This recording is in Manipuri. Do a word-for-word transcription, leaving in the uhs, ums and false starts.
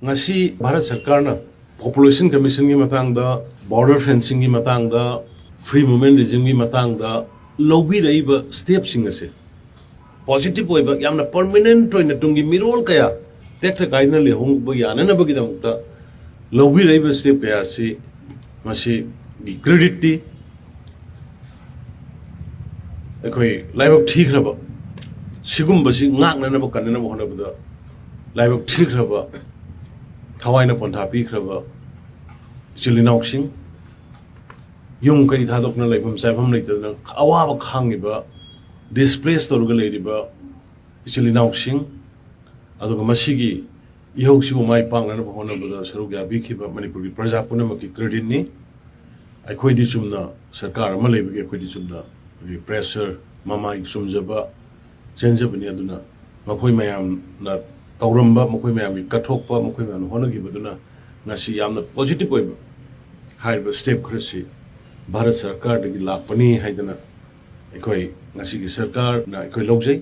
ꯉꯁꯤ ꯚꯥꯔꯠ ꯁꯔꯀꯥꯔꯅ ꯄꯣꯄꯨꯂꯦꯁꯟ ꯀꯃꯤꯁꯟꯒꯤ ꯃꯇꯥꯡꯗ, ꯕꯣꯔꯗꯔ ꯐꯦꯟꯁꯤꯡꯒꯤ ꯃꯇꯥꯡꯗ, ꯐ꯭ꯔꯤ ꯃꯨꯚꯃꯦꯟ ꯔꯤꯖꯤꯝꯒꯤ ꯃꯇꯥꯡꯗ ꯂꯧꯕꯤꯔꯛꯏꯕ ꯁ꯭ꯇꯦꯞꯁꯤꯡ ꯑꯁꯦ ꯄꯣꯖꯤꯇꯤꯚ ꯑꯣꯏꯕ, ꯌꯥꯝꯅ ꯄꯔꯃꯅꯦꯟꯠ ꯑꯣꯏꯅ ꯇꯨꯡꯒꯤ ꯃꯤꯔꯣꯜ ꯀꯌꯥ ꯇꯦꯛꯊ ꯀꯥꯏꯗꯅ ꯂꯩꯍꯧꯕ ꯌꯥꯅꯅꯕꯒꯤꯗꯃꯛꯇ ꯂꯧꯕꯤꯔꯛꯏꯕ ꯁ꯭ꯇꯦꯞ ꯀꯌꯥ ꯑꯁꯤ, ꯃꯁꯤꯒꯤ ꯀ꯭ꯔꯦꯗꯤꯠꯇꯤ ꯑꯩꯈꯣꯏ ꯂꯥꯏꯕꯛ ꯊꯤꯈ꯭ꯔꯕ, ꯁꯤꯒꯨꯝꯕꯁꯤ ꯉꯥꯛꯅꯅꯕ ꯀꯟꯅꯅꯕ ꯍꯣꯠꯅꯕꯗ ꯂꯥꯏꯕꯛ ꯊꯤꯈ꯭ꯔꯕ, ꯊꯋꯥꯏꯅ ꯄꯣꯟꯊꯥ ꯄꯤꯈ꯭ꯔꯕ ꯏꯆꯤꯜ ꯏꯅꯥꯎꯁꯤꯡ, ꯌꯨꯝ ꯀꯩ ꯊꯥꯗꯣꯛꯅ ꯂꯩꯐꯝ ꯆꯥꯐꯝ ꯂꯩꯇꯗꯅ ꯑꯋꯥꯕ ꯈꯥꯡꯉꯤꯕ, ꯗꯤꯁꯄ꯭ꯂꯦꯁ ꯇꯧꯔꯒ ꯂꯩꯔꯤꯕ ꯏꯆꯤꯜ ꯏꯅꯥꯎꯁꯤꯡ, ꯑꯗꯨꯒ ꯃꯁꯤꯒꯤ ꯏꯍꯧꯁꯤꯕꯨ ꯃꯥꯏ ꯄꯥꯛꯅꯅꯕ ꯍꯣꯠꯅꯕꯗ ꯁꯔꯨꯛ ꯌꯥꯕꯤꯈꯤꯕ ꯃꯅꯤꯄꯨꯔꯒꯤ ꯄ꯭ꯔꯖꯥ ꯄꯨꯝꯅꯃꯛꯀꯤ ꯀ꯭ꯔꯦꯗꯤꯠꯅꯤ꯫ ꯑꯩꯈꯣꯏꯗꯤ ꯆꯨꯝꯅ ꯁꯔꯀꯥꯔ ꯑꯃ ꯂꯩꯕꯒꯤ ꯑꯩꯈꯣꯏꯗꯤ ꯆꯨꯝꯅ ꯑꯩꯈꯣꯏꯒꯤ ꯄ꯭ꯔꯦꯁꯔ ꯃꯃꯥꯏ ꯆꯨꯝꯖꯕ ꯆꯦꯟꯖꯕꯅꯤ꯫ ꯑꯗꯨꯅ ꯃꯈꯣꯏ ꯃꯌꯥꯝꯅ ꯇꯧꯔꯝꯕ, ꯃꯈꯣꯏ ꯃꯌꯥꯝꯒꯤ ꯀꯠꯊꯣꯛꯄ, ꯃꯈꯣꯏ ꯃꯌꯥꯝꯅ ꯍꯣꯠꯅꯈꯤꯕꯗꯨꯅ ꯉꯁꯤ ꯌꯥꯝꯅ ꯄꯣꯖꯤꯇꯤꯚ ꯑꯣꯏꯕ ꯍꯥꯏꯔꯤꯕ ꯁ꯭ꯇꯦꯞ ꯈꯔꯁꯤ ꯚꯥꯔꯠ ꯁꯔꯀꯥꯔꯗꯒꯤ ꯂꯥꯛꯄꯅꯤ ꯍꯥꯏꯗꯅ ꯑꯩꯈꯣꯏ ꯉꯁꯤꯒꯤ ꯁꯔꯀꯥꯔꯅ ꯑꯩꯈꯣꯏ ꯂꯧꯖꯩ꯫